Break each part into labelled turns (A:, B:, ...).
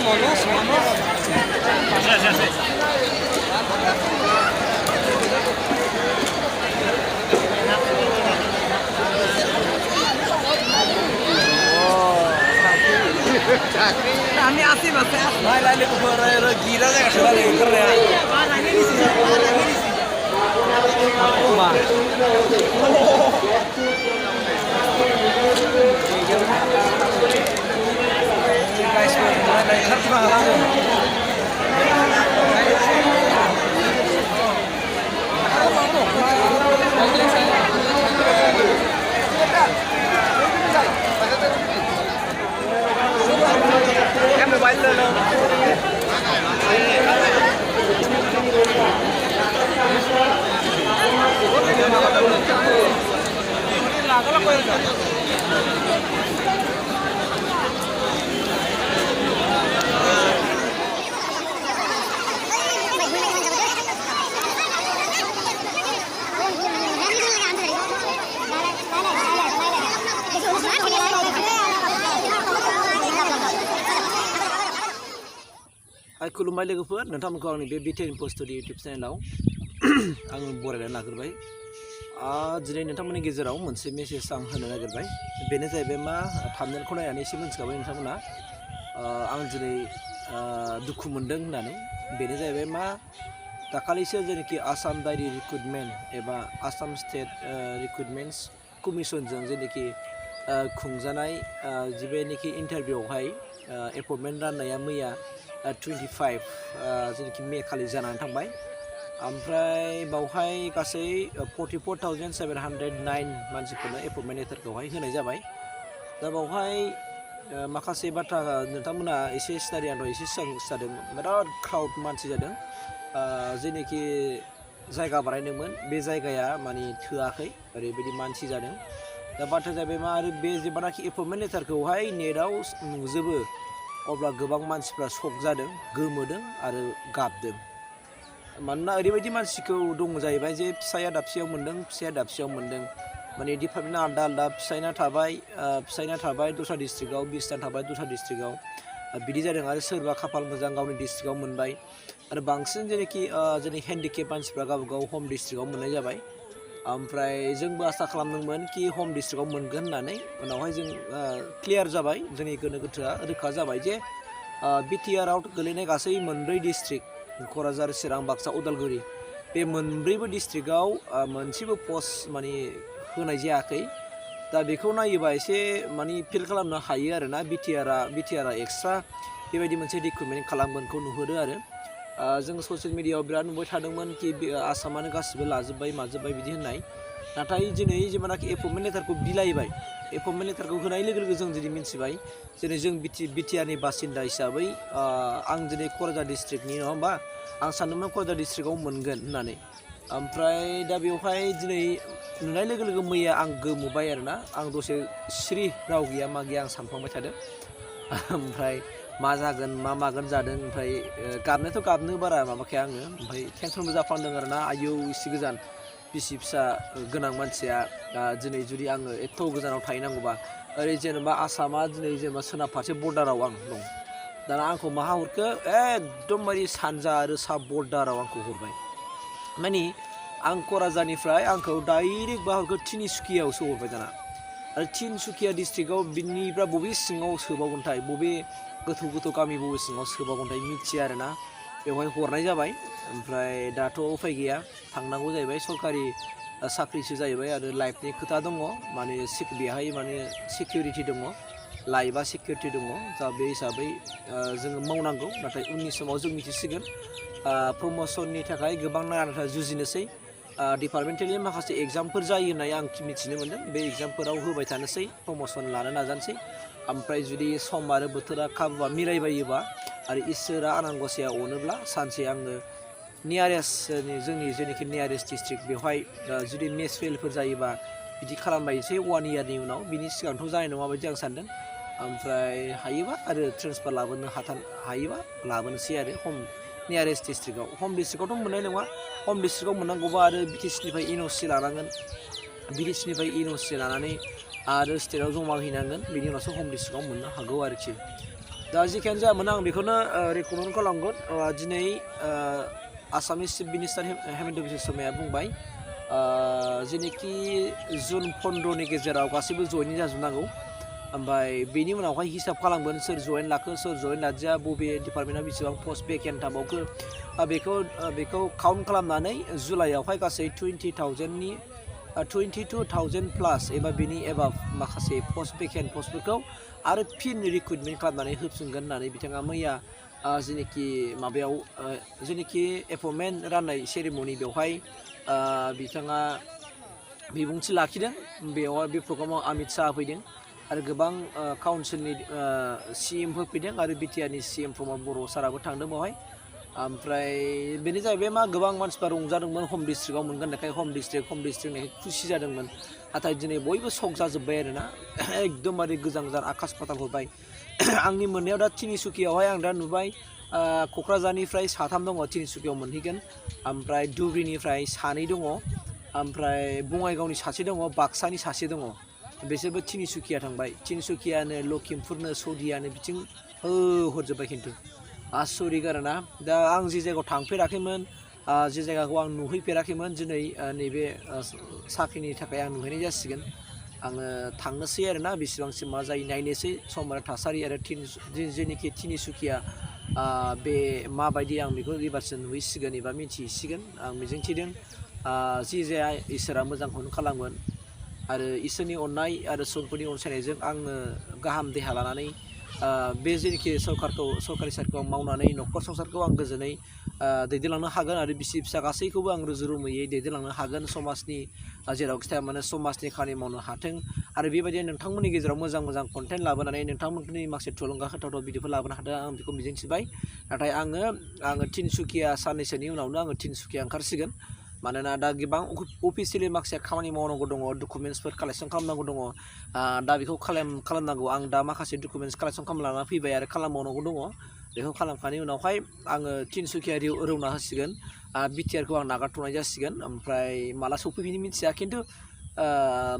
A: Vámonos, vámonos. Kami asih mas ya. Lain lain itu per gira saya sudah leker ya. Lagi di sini, lagi di sini. Oh bah. Guys, lain leker cuma langsung. Em mobail lên luôn. खुलुमबाय लोगोफोर नोंथांमोनखौ आंनि बे Btrinfostudio YouTube चेनेलाव आं बरायनानै लाग्रोबाय दिनै नोंथांमोननि गेजेराव मोनसे मेसेज आं होनो नागिरबाय बेनो जाहैबाय मा थाम्बनेलखौ नायनानै एसे मिन्थिखाबाय नोंथांमोना आं दिनै दुखु मोनदों होननानै बेनो जाहैबाय मा दाखालिसो जेनाखि आसाम दायरि रिक्रुटमेन्ट एबा आसाम स्टेट रिक्रुटमेन्टस कमिसनजों जेनाखि खुंजानाय जेनाखि इन्टारभिउआवहाय एपइन्टमेन्ट राननाया मैया 25 जेनाखि मे खालि जानानै थांबाय ओमफ्राय बावहाय गासै 44,709 मानसिफोरनो एपइन्टमेन्ट लेटारखौहाय होनाय जाबाय दा बावहाय माखासे बाथ्रा नोंथांमोना एसे स्टाडि आंथ' एसे सिगां जादों बिराद क्राउड मानसि जादों जेनाखि जायगा बानायदोंमोन बे जायगाया माने थोआखै ओरैबायदि मानसि जादों दा बाथ्राया जाहैबाय मा आरो बे जेब्लानाखि एपइन्टमेन्ट लेटारखौहाय नेटआव नुजोबो अब्ला गोबां मानसिफ्रा शक जादों गोमोदों आरो गाबदों मानोना ओरैबायदि मानसिखौ दङ जाहैबाय जे फिसाया दाबसेयाव मोन्दों फिसाया दाबसेयाव मोन्दों माने डिपार्टमेन्टआ आलदा आलदा फिसायना थाबाय दस्रा डिस्ट्रिक्टआव बिसना थाबाय दस्रा डिस्ट्रिक्टआव बिदि जादों आरो सोरबा खाफाल मोजां गावनि डिस्ट्रिक्टआव मोनबाय आरो बांसिन जेनाखि जोंनि हेन्डिकेप मानसिफ्रा गावबागाव हम डिस्ट्रिक्टआव मोननाय जाबाय ओमफ्राय जोंबो आसा खालामदोंमोन कि हम डिस्ट्रिक्टआव मोनगोन होननानै उनावहाय जों क्लियार जाबाय जोंनि गोनो गोथोआ रोखा जाबाय जे बिटिआरआव गोलैनाय गासै मोनब्रै डिस्ट्रिक्ट क'क्राझार चिरां बाक्सा उदालगुरि बे मोनब्रैबो डिस्ट्रिक्टआव मोनसेबो पस्ट माने होनाय जायाखै दा बेखौ नायोबा एसे माने फिल खालामनो हायो आरोना बिटिआरआ एक्सट्रा बेबायदि मोनसे रिक्रुटमेन्ट खालामगोनखौ नुहुरो आरो जों ससियेल मिडियायाव बिराद नुबाय थादोंमोन कि आसामानो गासिबो लाजोब्बाय माजोब्बाय बिदि होननाय नाथाय दिनै जेब्लानाखि एपइन्टमेन्ट लेटारखौ बिलाइबाय एपइन्टमेन्ट लेटारखौ होनाय लोगो लोगो जों दिनै मिन्थिबाय जेरै जों बिटिआरनि बासिन्दा हिसाबै आं दिनै क'क्राझार डिस्ट्रिक्टनि नङा होमबा आं सानदोंमोन क'क्राझार डिस्ट्रिक्टआव मोनगोन होननानै ओमफ्राय दा बेवहाय दिनै नुनाय लोगो लोगो मैया आं गोमोबाय आरोना आं दसे सिरि राव गैया मा गैया आं सानफ्लांबाय थादों ओमफ्राय मा जागोन मा मागोन जादों ओमफ्राय गाबनायाथ' गाबनो बारा माबाखाया आङो ओमफ्राय टेनसनबो जाफ्लांदों आरोना आयौ एसे गोजान बिसि फिसा गोनां मानसिया दिनै जुदि आङो एथ' गोजानाव थाहैनांगौबा ओरै जेनेबा आसामा दिनै जेनेबा सोनाब फारसे बर्डाराव आं दं दाना आंखौ माहा हरखो एकदमबारे सानजा आरो सा बर्डाराव आंखौ हरबाय माने आं क'क्राझारनिफ्राय आंखौ डाइरेक्ट हरखो तिनिसुकियावसो हरबाय दाना आरो तिनसुकिया डिस्ट्रिक्टआव बिनिफ्राय बबे सिङाव सोबावगोनथाय बबे गोथौ गोथौ गामि बबे सिङाव सोबावगोनथाय मिथिया आरोना बेवहाय हरनाय जाबाय ओमफ्राय दाथ' उफाय गैया थांनांगौ जाहैबाय सरकारि साख्रिसो जाहैबाय आरो लाइफनि खोथा दङ माने बेहाय माने सिकिउरिटि दङ लाइफआ सिकिउरिटि दङ दा बे हिसाबै जोङो मावनांगौ नाथाय उननि समाव जों मिथिसिगोन प्रम'सननि थाखाय गोबां नारा जुजिनोसै डिपार्टमेन्टेलि माखासे एग्जामफोर जायो होननाय आं मिथिनो मोन्दों बे एग्जामफोराव होबाय थानोसै प्रम'सन लानो नाजानोसै ओमफ्राय जुदि सम आरो बोथोरा खाबुआ मिलायबायोबा आरो इसोरा आनान गसाया अनोब्ला सानसे आङो नियारेस्ट जोंनि जेनाखि नियारेस्ट डिस्ट्रिक्ट बेवहाय जुदि मेस फेलफोर जायोबा बिदि खालामबायनोसै 1 इयारनि उनाव बिनि सिगांथ' जानाय नङा बायदि आं सानदों ओमफ्राय हायोबा आरो ट्रेन्सफार लाबोनो हायोबा लाबोनोसै आरो हम नियारेस्ट डिस्ट्रिक्टआव हम डिस्ट्रिक्टआवथ' मोननाय नङा हम डिस्ट्रिक्टआव मोननांगौबा आरो बिटिसिनिफ्राय एनअसि लानांगोन बिटिसिनिफ्राय एनअसि लानानै आरो स्टेटआव जमा हैनांगोन बिनि उनावसो हम डिस्ट्रिक्टआव मोननो हागौ आरोखि दा जिखियानो जायामोन आं बेखौनो रेकमेन्ड खालामगोन दिनै आसामनि चिफ मिनिस्टार हेमन्त बिश्व शर्माया बुंबाय जेनेखि जुन 15नि गेजेराव गासैबो जयेनिं जाजोबनांगौ ओमफ्राय बेनि उनावहाय हिसाब खालामगोन सोर जयेन लाखो सोर जयेन लादिया बबे डिपार्टमेन्टआव बेसेबां पस्ट भेकेन्ट थाबावखो बेखौ काउन्ट खालामनानै जुलाइआवहाय गासै 22,000 प्लास एबा बेनि एबाभ माखासे पस्ट भेकेन्ट पस्टफोरखौ आरो फिन रिक्रुटमेन्ट खालामनानै होफिनगोन होननानै बिथाङा मैया जेनेखि माबायाव जेनेखि एपइन्टमेन्ट राननाय सेरेमनि बेवहाय बिथाङा बिबुंथि लाखिदों बेवहाय बे प्रग्रामाव अमित शाह फैदों आरो गोबां काउन्सिलनि CMफोर फैदों आरो बिटिआरनि CM प्रमद बर' साराबो थांदों बेवहाय ओमफ्राय बेनो जाहैबाय मा गोबां मानसिफ्रा रंजादोंमोन हम डिस्ट्रिक्टआव मोनगोन होननायखाय हम डिस्ट्रिक्ट होननायखाय खुसि जादोंमोन नाथाय दिनै बयबो शक जाजोब्बाय आरोना एकदमबारे गोजान गोजान आकाश पाताल हरबाय आंनि मोननायाव दा तिनिसुकियावहाय आं दा नुबाय क'क्राझारनिफ्राय 3 दङ तिनिसुकियाव मोनहैगोन ओमफ्राय धुबुरीनिफ्राय 2 दङ ओमफ्राय बङाइगावनि 1 दङ बाक्सानि 1 दङ बिसोरबो तिनिसुकिया थांबाय तिनिसुकियानो लखिमपुरनो सौदियानो बिथिं हरजोब्बाय खिन्थु आसरित आरोना दा आं जे जायगायाव थांफेराखैमोन जे जायगाखौ आं नुहैफेराखैमोन दिनै नैबे साख्रिनि थाखाय आं नुहैनाय जासिगोन आङो थांनोसै आरोना बेसेबांसिम मा जायो नायनोसै सम आरो थासारि आरो जेनेखि तिनिसुकिया बे माबायदि आं बेखौ एबारसो नुहैसिगोन एबा मिथिहैसिगोन आं मिजिंथिदों जि जाया इसोरा मोजांखौनो खालामगोन आरो इसोरनि अननाय आरो सुबुंफोरनि अनसायनायजों आङो गाहाम देहा लानानै बे जेनेखि सरकारि साख्रिखौ मावनानै न'खर संसारखौ आं गोजोनै दैदेनलांनो हागोन आरो बिसि फिसा गासैखौबो आं रुजु रुमुयै दैदेनलांनो हागोन समाजनि जेरावखि थाया माने समाजनि खामानि मावनो हाथों आरो बेबायदिनो नोंथांमोननि गेजेराव मोजां कन्टेन्ट लाबोनानै नोंथांमोननि माखासे थुलुंगा होथावथाव भिडिअफोर लाबोनो हादों आं बेखौ मिजिंथिबाय नाथाय आङो तिनसुकिया साननैसोनि उनावनो आङो तिनसुकिया ओंखारसिगोन मानोना दा गोबां अफिसियेलि माखासे खामानि मावनांगौ दङ डकुमेन्टसफोर कालेक्सन खालामनांगौ दङ दा बेखौ खालामनांगौ आं दा माखासे डकुमेन्टस कालेक्सन खालामना फैबाय आरो खालामबावनांगौ दङ बेखौ खालामखांनायनि उनावहाय आङो तिनसुकिया रौना होसिगोन बिटिआरखौ आं नागारथ'नाय जासिगोन ओमफ्राय माला सौफैफिनो मिथिया खिन्थु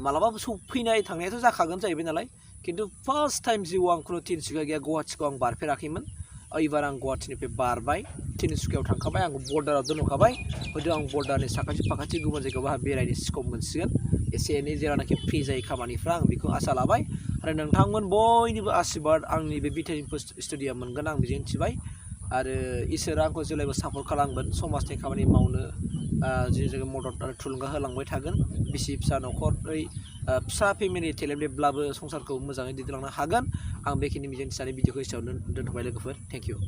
A: मालाबा सौफैनाय थांनायाथ' जाखागोन जाहैबाय नालाय खिन्थु फार्स्ट टाइम जिउआव आं खुनु तिनसुकिया गैया गुवाहाटिखौ आं बारफेराखैमोन एबार आं गुवाहाटिनिफ्राय बारबाय तिनसुकियाव थांखाबाय आं बर्डाराव दोनहरखाबाय हयथ' आं बर्डारनि साखाथि फाखाथि गुबुन जायगायाव आंहा बेरायनो स्कप मोनसिगोन एसे एनै जेरावनाखि फ्रि जायो खामानिफ्रा आं बेखौ आसा लाबाय आरो नोंथांमोन बयनिबो आशीर्बाद आंनि बे Btrinfostudio मोनगोन आं मिजिंथिबाय आरो इसोरा आंखौ जेब्लायबो सापर्ट खालामगोन समाजनि खामानि मावनो जि जायगायाव मदद आरो थुलुंगा होलांबाय थागोन बिसि फिसा न'खरै फिसा फेमिलि टेलेन्टेडब्लाबो संसारखौ मोजाङै दैदेनलांनो हागोन आं बेखिनि मिजिंथिनानै भिडिअखौ एसेयावनो दोनथ'बाय लोगोफोर थेंक इउ